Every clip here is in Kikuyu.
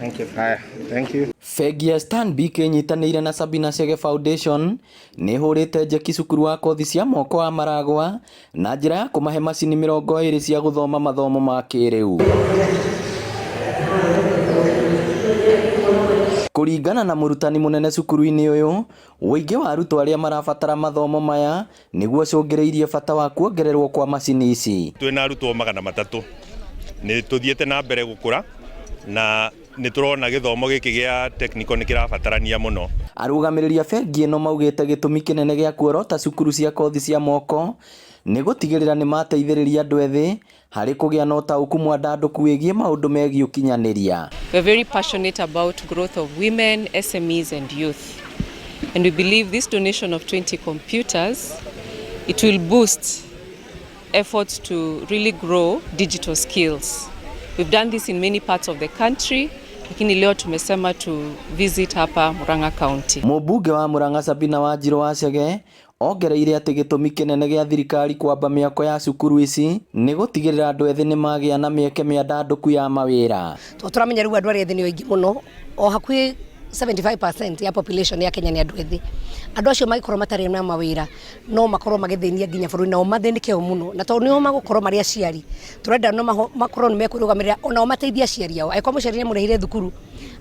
Thank you. Haya, thank you. Bengi ya Stanbic ĩnyitanĩire na Sabina Chege Foundation nĩ ĩhũrĩte njeki cukuru wa kothi cia moko wa Maragwa na njĩra ya kũmahe macini 20 cia gũthoma mathomo ma kĩrĩu. Kũringana na mũrutani mũnene cukuru-inĩ ũyũ, ũingĩ wa arutwo arĩa marabatara mathomo maya nĩguo ũcũngĩrĩirie bata wa kuongererwo kwa macini ici. Twĩna arutwo 300, nĩ tũthiĩte na mbere gũkũra na nĩ tũrona gĩthomo gĩkĩ gĩa technical nĩ kĩrabatarania mũno. Arũgamĩrĩri a bengi ĩno maugĩte gĩtũmi kĩnene gĩa kuorota cukuru cia kothi cia moko nĩ gũtigĩrĩra nĩ mateithĩrĩria andũ ethĩ harĩ kũgĩa na ũtaũku mwandandũku wĩgiĩ maũndũ megiĩ ũkinyanĩria. We are very passionate about growth of women, SMEs and youth. And we believe this donation of 20 computers, it will boost efforts to really grow digital skills. We've done this in many parts of the country, lakini leo tumesema to visit hapa Murang'a County. Mũmbunge wa Murang'a Sabina Wanjiru wa Chege ongereire atĩ gĩtũmi kĩnene gĩa thirikari kwamba mĩako ya cukuru ici nĩ gũtigĩrĩra andũ ethĩ nĩ magĩa na mĩeke mĩandandũku ya mawĩra. Tondũ tũramenya rĩu andũ arĩa ethĩ nĩ aingĩ mũno, o hakuhĩ 75% ya population ya Kenya nĩ andũ ethĩ. Andũ acio mangĩkorwo matarĩ na mawĩra no makorwo magĩthĩnia nginya bũrũri, nao mathĩnĩke o mũno, na tondũ nĩo magũkorwo marĩ aciari, tũrenda no makorwo nĩ mekwĩrũgamĩrĩra onao mateithie aciari ao. Angĩkorwo mũciari nĩ amũrehire thukuru,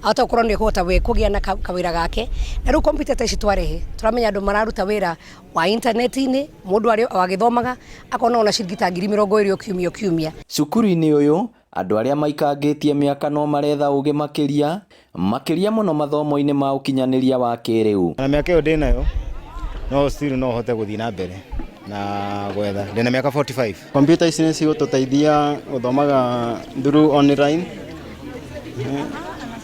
ahote gũkorwo nĩ ekũhota we kũgĩa na kawĩra gake. Na rĩu kompiuta ta ici twarehe, tũramenya andũ mararuta wĩra wa intaneti-inĩ, mũndũ arĩ o agĩthomaga akona ona ciringi ta 20,000 o kiumia o kiumia. Cukuru-inĩ ũyũ andũ arĩa maikangĩtie mĩaka no maretha ũgĩ makĩria, makĩria mũno mathomo-inĩ ma ũkinyanĩria wa kĩrĩu. Na mĩaka ĩyo ndĩnayo no still no hote gũthiĩ na mbere na gwetha, ndĩna mĩaka 45. Kompiuta ici nĩ cigũtũteithia gũthomaga through online.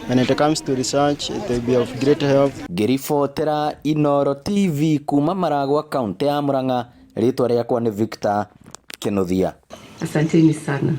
When it comes to research, it will be of great help. Ngĩribotera Inooro TV kuma Maragwa, kaunti ya Murang'a, rĩtwa rĩakwa nĩ Victor Kinuthia. Asanteni sana.